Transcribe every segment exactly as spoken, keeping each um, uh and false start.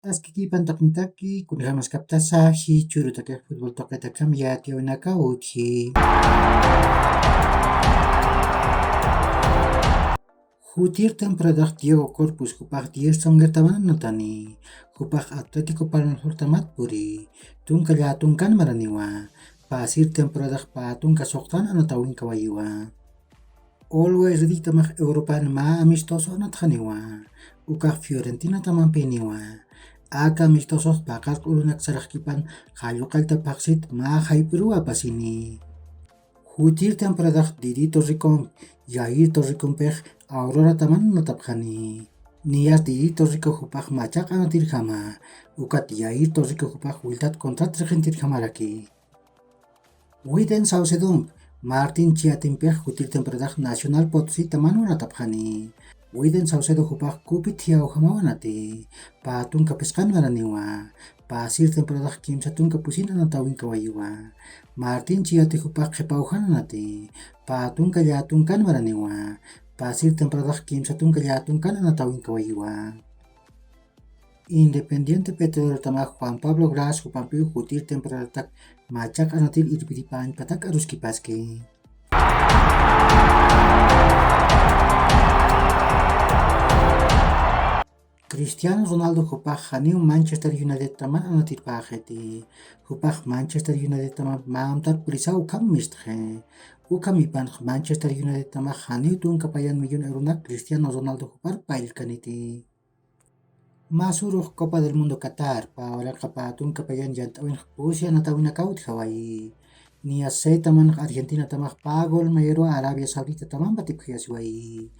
Askikipan taqnitaki, kunjamaskaptasa jichhürutakix futbol tuqitakam yatiyawinaka utji. Jutir temporadax Diego Corpus jupax diez songertaman anatani. Jupax Atlético Palmaflortamat puri. Tunka llätunkan maraniwa. Pasir temporadax pä tunka suxtan anatawinkawayiwa. Always Readytamax Europan mä amistoso anatxaniwa. Ukax Fiorentinatamampiniwa. Aka amistosox paqar q'urunak saraxkipan qalluqallta phaxsit mä jayp'iruw apasini. Jutir temporadax Didi Torrecom, Yair Torrecompix Aurorataman anatapxani. Niyas Didi Torreco jupax machaq anatirjama. Ukat Yair Torreco jupax wiltat contrat riqintirjamaraki. Widen Saucedomp, Martin Chiatimpix jutir temporadax Nacional Potositaman anatapxani. Widen Saucedo jupax kupit jiyawjamaw anati. Pä tunka phisqan maraniwa. Pasir temporadax kimsa tunka pusin anatawinkawayiwa. Martin Chiati jupax qhipawjan anati. Pä tunka llätunkan maraniwa. Pasir temporadax kimsa tunka llätunkan anatawinkawayiwa. Independiente Petrolerotamá Juan Pablo Gras jupampiw jutir temporadatak machaq anatir irpiripañpatak aruskipaski. Cristiano Ronaldo jupax janiw Manchester Unitedtaman anatirpaxiti. Jupax Manchester Unitedtaman mä amtar purisaw ukham mistxi. Ukhamipanx Manchester Unitedtamax janiw tunka payan millón euronak Cristiano Ronaldo jupar payllkaniti. Mä surux Copa del Mundo Qatar, pä waranqa pä tunka payan llant'awinx pusi anatawinakaw utjawayi. Niyas setamanx Argentinatamax pä gol mayaruw Arabia Sauditatamamp atipxayasiwayi.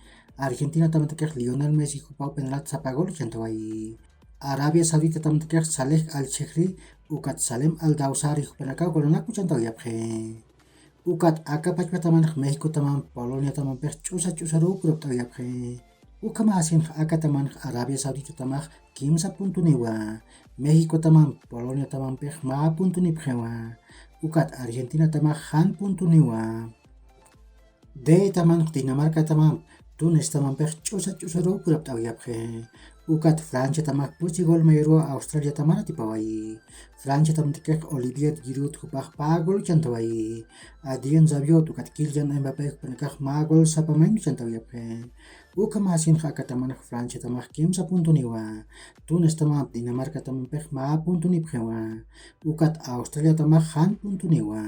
Argentinatamantakix Lionel Messi jupaw penalti sapa gol chantawayi. Arabia Sauditatamantakix Saleh Al Shehri ukat Salem Al Dawsari jupanakaw golanak uchantawayapxi. Ukat aka pachpatamanx Méxicotamamp Poloniatamampix ch'usa ch'usaruw purapt'awayapxi. Ukhamäsinx akatamanx Arabia Sauditatamanx kimsa puntuniwa. Méxicotamamp Poloniatamampix mä puntunipxiwa. Ukat Argentinatamax jan puntuniwa. Detamanx Dinamarcatamamp Tunisatamampix ch'usa ch'usaruw purapt'awayapxi. Ukat Franciatamax pusi gol mayaruw Australiataman atipawayi. Franciatamantakix Olivier Giroud jupax pä gol chantawayi. Adrien Rabiot ukat Kylian Mbappé jupanakax mä gol sapa mayni chantawayapxi. Ukhamäsinx akatamanx Franciatamax kimsa puntuniwa. Tunistamamp Dinamarcatamampix mä puntunipxiwa. Ukat Australiatamax jan puntuniwa.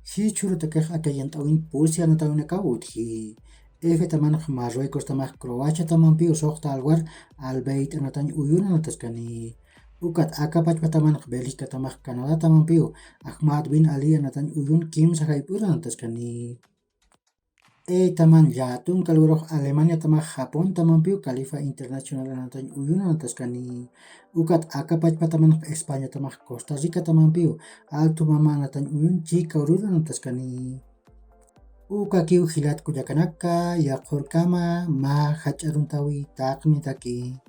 Jichhürutakix aka llant'awin pusi anatawinakaw utji. F tamanx Marruecostamax Croaciatamampiw suxta alwar Al Bayt anatañ uyun anataskani. Ukat aka pachpatamanx Bélgicatamax Canadatamampiw Ahmad Bin Ali anatañ uyun kimsa jayp'ur anataskani. E taman llätunka lugarux Alemaniatamax Japontamampiw Califa Internacional anatañ uyun anataskani. Ukat aka pachpatamanx Españatamax Costa Ricatamampiw Alto Mama anatañ uyun chika urur anataskani. Ukakiw jilat kullakanaka, yaqhurkama mä jach'aruntawi taqnitaki.